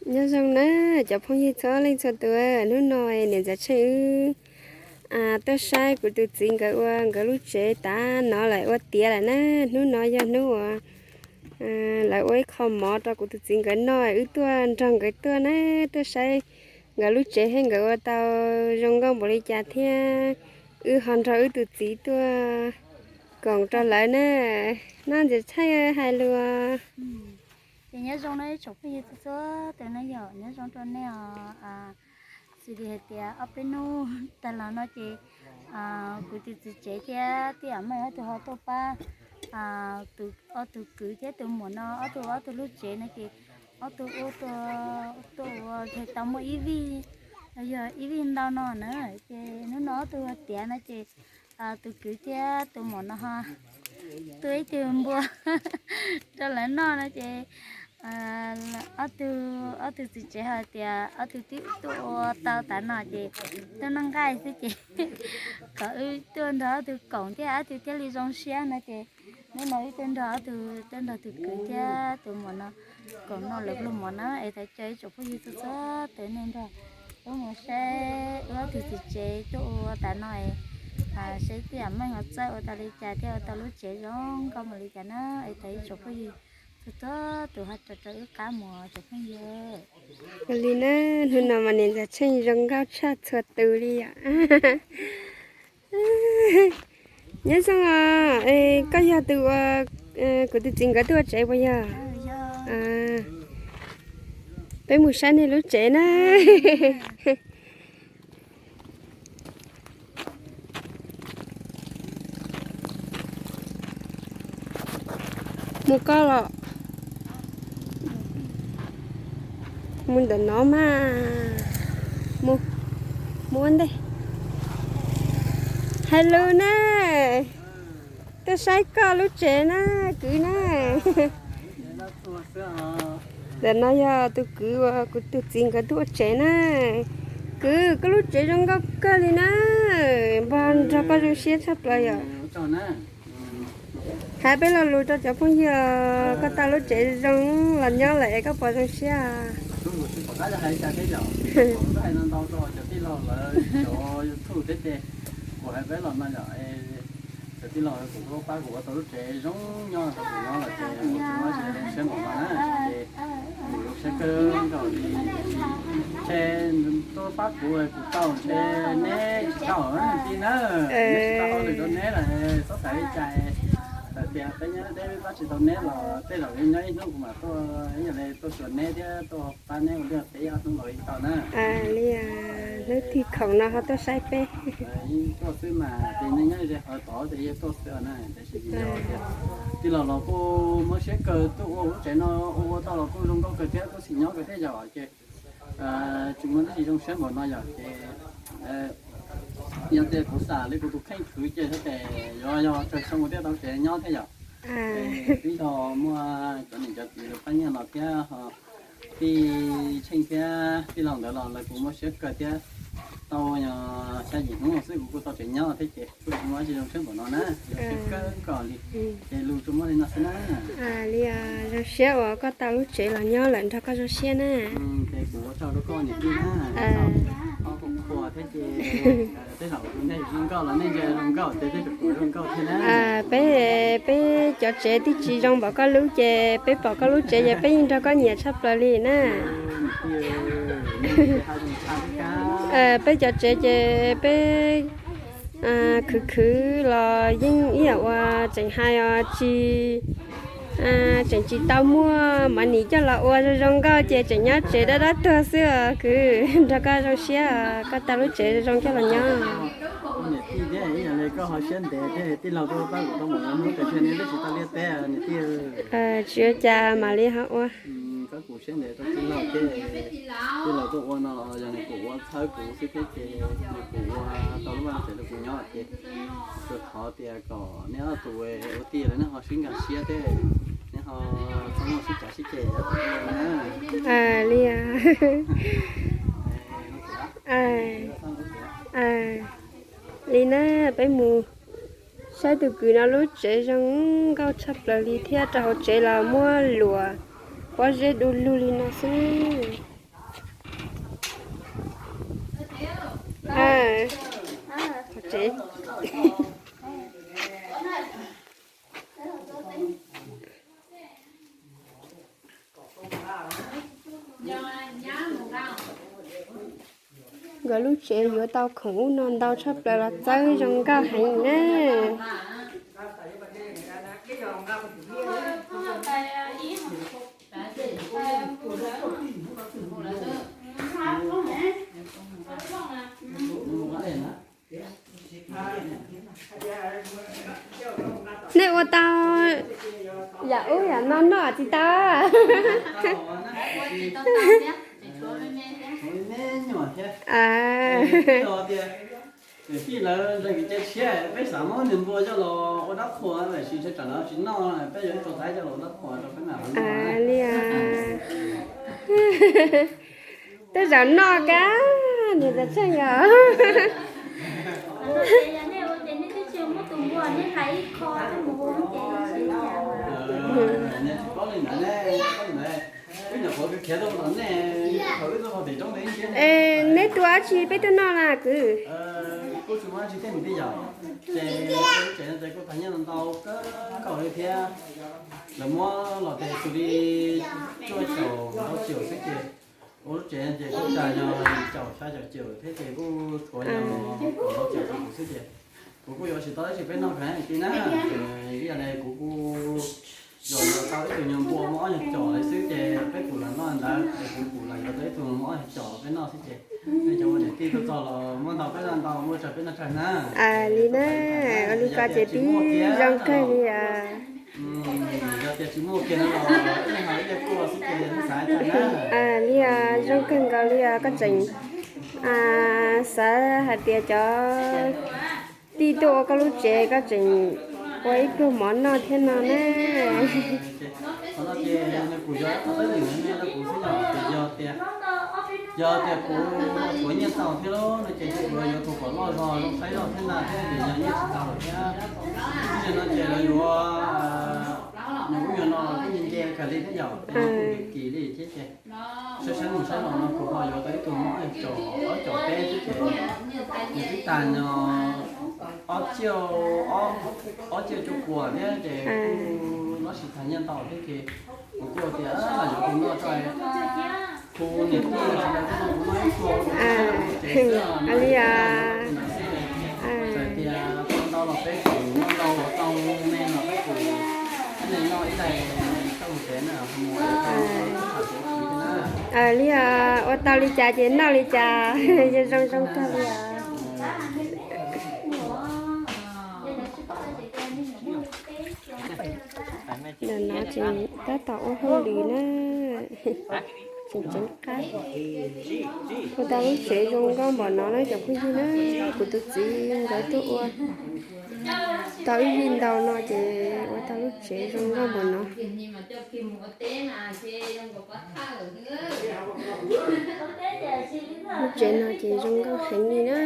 Nyob zoo na cov phooj ywg txhua leej txhua tus, hnub no niam ntxawm Tsheej wb tuaj saib kuv tus txiv nkawd ua nkawd lub tsev tav no lawm ua tiav lawm na. Hnub no yog hnub uas lawv ua ib qho mov rau kuv tus txiv nkawd noj, wb tuaj nrog nkawd tuaj na, tuaj saib nkawd lub tsev thiab nkawd ua tau zoo nkauj npaum li cas thiab wb ho nrog wb tus txiv tuaj koom rau lawv na. No ntxawm Tsheej hais lus. Ces nyob zoo na ib tsoom phooj ywg txhua txhua tus na, yog nyob zoo rau nej os. Xws li hais tias ob peb hnub tag los no ces kuv tus txiv tsev thiab tij Yam Meej ob tug ho tuaj pab ob tug kwv thiab tus muam no ob tug ua ob tug lub tsev no ces ob tug ua tuaj ua tau muaj ib vij, yog ib vij ntau no na. Ces hnub no ob tug ua tiav no ces tus kwv thiab tus muam no ho tua ib tug npua rau lawv noj no ces ob tug, ob tug txiv tsev hais tias ob tug twb tuaj ua tau tav no ces tuaj noj nqaij xwb ces kom wb tuaj nrog ob tug koom thiab ob tug thiaj li zoo siab no ces hnub no wb tuaj nrog ob tug, tuaj nrog tus kwv thiab tus muam no koom noj lawv pluag mov na. Es thov caw ib tsoom phooj ywg txhua txhua tus nej nrog wb mus saib wb ob tug txiv tsev tuaj ua tav no es saib tij Yam Meej ho txawj ua tau li cas thiab ua tau lub tsev zoo nkauj npaum li cas na. Es thov ib tsoom phooj ywg txhua txhua tus ho rau rau wb qab mus tsoom phooj ywg. Ua li na, hnub no mas niam ntxawm Tsheej zoo nkauj tshaj txhua tus li yom. Nyob zoo os, koj yog tus uas kuv tus txiv nkawd tuaj ua tsev puas yog? Peb mus saib nej lub tsev na. Mus koj los. Mus ntawm no mas. Mus, mus ua ntej. Hais lus na. Tuaj saib koj lub tsev na, kwv na. Ntawm no yog tus kwv uas kuv tus txiv nkawd tuaj ua tsev na. Kwv, koj lub tsev zoo nkauj kawg li na. Npog nrog koj zoo siab tshaj plaws yom. Hais peb lo lus rau cov phooj ywg, koj tau lub tsev zoo los nyob lawm es koj puas zoo siab? Kuv hais no ntau rau cov tij laug lawv cov YouTube thiab ces kuv hais peb los no yom, cov tij laug kuv pab kuv ua tau lub tsev zoo nyob rau kuv nyob lawm ces kuv tsis muaj tsis zoo siab npaum no na ces kuv zoo siab kawg nkaus li. Ntshe tuaj pab kuv kuv tau, ntshe neb tsis tau tij na, neb tsis tau hauj lwm rau neb lawm txhob xav li cas. Txawm tias peb nyob deb pab tsis tau neb los tej zaum nyob ib hnub kuv mam tuaj, ib yam li tuaj xyuas neb thiab tuaj pab neb ua liaj teb ob hnub los yeej tau na. Li hnub tig khoom no ho tuaj saib peb. Yeej tuaj xwb mas, ces nej nyob ze qhov tod ces yeej tuaj xwb na, tiam sis vim yog tias tij laug los kuj muab siab kawg tuaj ua lub tsev no, ua ua tau los kuj zoo nkauj kawg thiab kuj xis nyob kawg thiab yom, ces tsis muaj dab tsi zoo siab npaum no yom, ces yog tias kuv xam li kuv tus kheej khwv ces xyov tes yuav yog tsawg xyoo thiaj tau tsev nyob thiab yom. Twb yog muaj cov niam cov txiv lawv pab nyiaj los thiab, tij Tsheej thiab tij laug ntawd los lawv kuj muab siab kawg thiab, tau xya yim hnub xwb kuv kuj tau tsev nyob thiab ces kuj tsis muaj dab tsi zoo siab npaum no na, zoo siab kawg nkaus li. Ces lus tsuas muaj li no xwb na. Li zoo siab uas koj tau lub tsev los nyob lawm nrog koj zoo siab na. Ces kuv ua tsaug rau koj niam tij na, koj kuj qhuas thiab ces tej zaum nej zoo nkauj los nej ntsia zoo nkauj ces tej zaum kuv zoo nkauj thiab na. Peb, peb cov tsev twb tsis zoo npaum koj lub ces peb pom koj lub tsev ces peb yeej nrog koj nyiam tshaj plaws li na. Peb cov tsev ces peb khwv khwv los yeej ib yam uas tseem hais os tsis, tseem tsis tau muaj mov nim coj los ua zoo zoo nkauj ces tseem nyob tsev dab dab tuag xwb os kwv. Nrog koj zoo siab koj tau lub tsev zoo zoo coj los nyob. Niam tij thiab ib yam li koj ho siab ntev thiab tij laug tuaj pab kuv tau mus lawm hnub kawg thiaj niam tij tsis tau liaj teb niam tij. Tsis ua cas mam li ho ua. Koj kuv siab ntev rau tij laug thiab, tij laug tuaj ua no los yog nws kuj ua txhawb kuv xwb thiab ces nws kuj ua tau lub vaj lub tsev rau kuv nyob ces tsuas thov tias kom neb ob tug ua tij lawm nej ho sib nkag siab thiab, neb ho txhob muaj sib cav sib ceg. Li li na, peb mus saib tus kwv no lub tsev zoo nkauj tshaj plaws li thiab rau hauv tsev los muab luam pob zeb du lug li no xwb. Qhov tsev. Nkawd lub tsev yuav tau khoom ub no ntau tshaj plaws los txawb zoo nkauj heev na. Nej ua tau yam ub yam no noj tsis tau? Niam tij lawv nrog kev cai tshiab, peb xav muab niag npua coj los ua dab qhuas, tiam sis tsam lawv tsis noj, peb yuav ib tug thaib coj los ua dab qhuas rau peb mam li. Tej zaum noj kab niag txawj tsheej yom. Neb tua dab tsi peb tuaj noj na kwv? Kuv tsis muaj dab tsi thiab niam tij yom, ces kuv tsev no ces kuv tag nyiaj ntau kawg nkaus li thiab. Lawv muab los ces xws li cuaj caum rau caum xwb ces kuv lub tsev ces kuj tag yog caum xya caum caum thiab ces kuj tshuav yog kaum rau caum rau kuv xwb ces kuv kuj yuav tsis tau dab tsi peb noj kawg niam tij na. Ib yam li kuv kuj yog yuav tau ib tug nyuag npua muaj ob nyuag caum li xwb ces peb pum los noj ntawd es kuv pum los yuav tau ib tug muaj ob nyuag caum peb noj xwb ces nej cov ua niam tij tuaj txog los muaj ntau peb noj ntau, muaj tsawg peb noj tsawg na. Li na, ua li ko ces tib zoo kawg li os. Yog tias tsis muaj kiag no los ib leeg ib leeg tuaj xwb ces xav tag na. Li os, zoo kawg nkaus li os, koj tseem xav hais tias cov tij tuaj ua koj lub tsev koj tseem ua ib pluag mov noj thiab no na. Qhov no ces nws kuj yog ib qho teeb meem no rau kuv xwb yom, ces yog tias, yog tias kuv tshuav nyiaj tau thiab lauj no ces kuv yuav tau kom loj zog zoo saib zog thiab ntag thiab ces yog nyiaj tsis tau lawm thiab. Ib zaug no ces lawv yuav, nws kuj yog no los kuj nce nce kawg li thiab yom, ces kuj kim kim li thiab ces saib saib mus saib los no kuv ho yuav tau ib tug muaj ob caum, ob caum peb xwb ces nws twb tag no ob tsiaj, ob tsiaj cuaj puas thiab ces kuj lob sis tag nyiaj ntau thiab ces kuv kuj tias los yuav tus noj tso, kuv niam tij sawv daws kuj noj, kuv noj ib pluag, kuv tsev xwb os, li os. Txawm tias tau ntau los peb kuj noj ntau, tau me los peb kuj ib leeg noj ib daim coj mus tsev na, mus tham kuv txiv thiab na. Li os, ua tau li cas ces noj li cas, zoo zoo kawg li os. Ntawm no ces tab tom ua hauj lwm na, tseem ceev qab. Ua tau lub tsev zoo nkauj npaum no na cov phooj ywg na, kuv tus txiv nkawd tuaj ua tau ib vij ntau no ces ua tau lub tsev zoo nkauj npaum no. Lub tsev no ces zoo nkauj heev li na.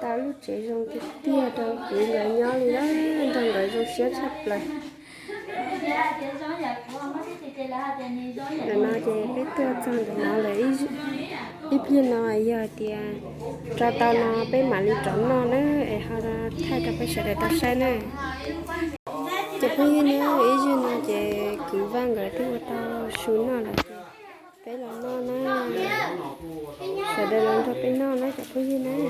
Tau lub tsev zoo tiag tiag rau kwv nkawd nyob li na, nrog nkawd zoo siab tshaj plaws. Ntawm no ces peb tuaj txog ntawm no lawm, ib pliag no yog tias rau tau no peb mam li rov noj na, es ho thaij rau peb sawv daws tau saib na. Cov phooj ywg na, ib zaug no ces kwv Vaj nkawd twb ua tau su noj lawm ces peb los noj na. Sawv daws los nrog peb noj na cov phooj ywg na. Ib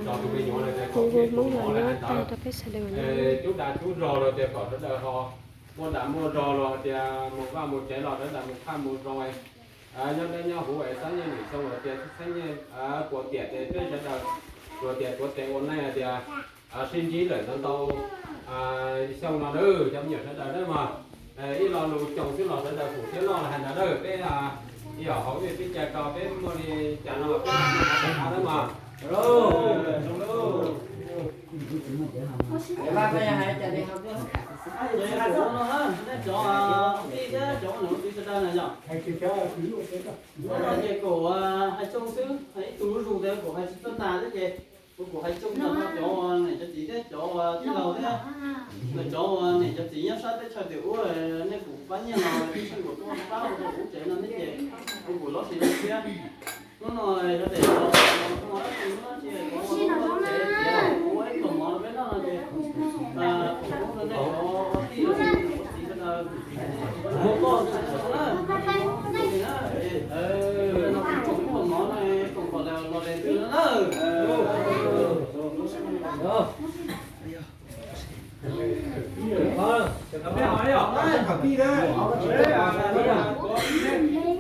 zaug no ces kuv hu Hmoob los nyob tag rau peb sawv daws mas noj. Cub dag cub zog los tias kom sawv daws ho muaj dag muaj zog los tias mus vaj mus tsev los sawv daws mus thaj mus zoo, nyob deb nyob huv es xeeb nyiaj ntim xyoo los tias xeeb nyiaj puas tiam ces peb sawv daws luag tias tuav tes ua neej tias sib ntsib lawm ntau ntau xyoo no na cov me nyuam sawv daws na mas. Ib lo lus xyoo xwb los sawv daws pum thiab noj los hais ntawd na peb, ib yam hauv ib peb caij rau peb muaj li cas no peb hais no mas. Cov tij thiab cov niam txiv sawv daws na yom, ces kuv hais xyoo xwb, ib tug lub zog ntawd kuv hais tsis txog tas thiab ces kuv hais xyoo rau cov niam cov txiv thiab cov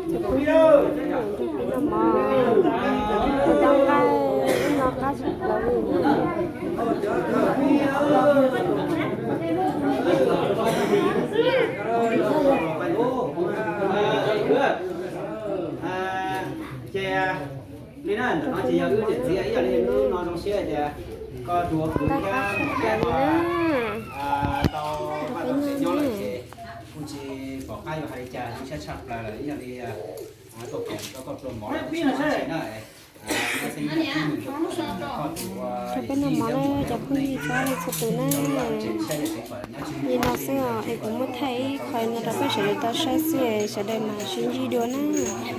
Cov phooj ywg, peb noj mov, peb noj nqaij, wb noj qab tshaj plaws li. Ces li na, ntawm no ces yog wb niam txiv, ib yam li hnub no zoo siab tias koj tuav kuv thiab mos thiab tau vaj tau tsev nyob lawm ces kuj tsis pom qab yuav hais li cas, zoo siab tshaj plaws lawm. Ib yam li tuaj kawm rau koj tua mov no, Txhob peb noj mov na cov phooj ywg txhua leej txhua tus na. Li no xwb os, es kuv muab thaij ib qho no rau peb sawv daws tau saib xwb, sawv daws mam sib ntsib dua na.